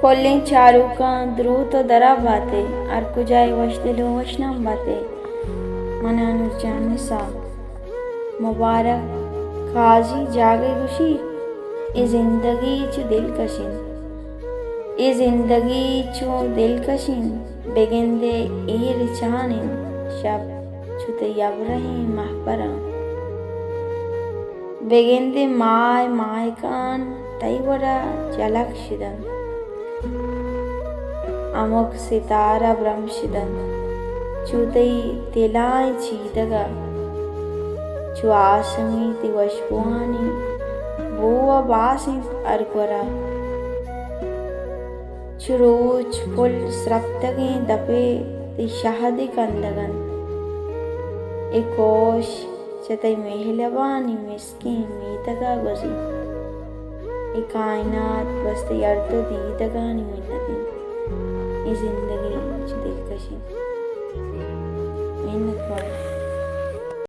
کلیں چاروکاں دروت ءُ درا باتے، ہر کجا اے وشدل ءُ وشنام باتے۔ من ءَ نورجان نثار مبارک قاضی جاگہے گوشی، اے زندگی چو دلکش انت، اے زندگی چو دلکش انت، بگندے اے رچان انت، شپ چو تئی ابرہیں مہپراں۔ بگندے ماہ ءُ ماہکان تئی وڑا جلک شدنت، ہمک ستارہ برمب شدنت، چو تئی دلائیں چیدگا، چو آسمی تئی وشبوانی بو ءَ باس انت ہر گورا۔ چو روچ پل سرپتگیں دپے تئی شہدے کندگ انت۔ اے کوش چہ تئی مہلبانی مسکیں میتگا گوزیت۔ اے کائنات بس تئی ہر دو دیدگانی منت انت۔ اے زندگی چہ دلکش انت۔ منت وار۔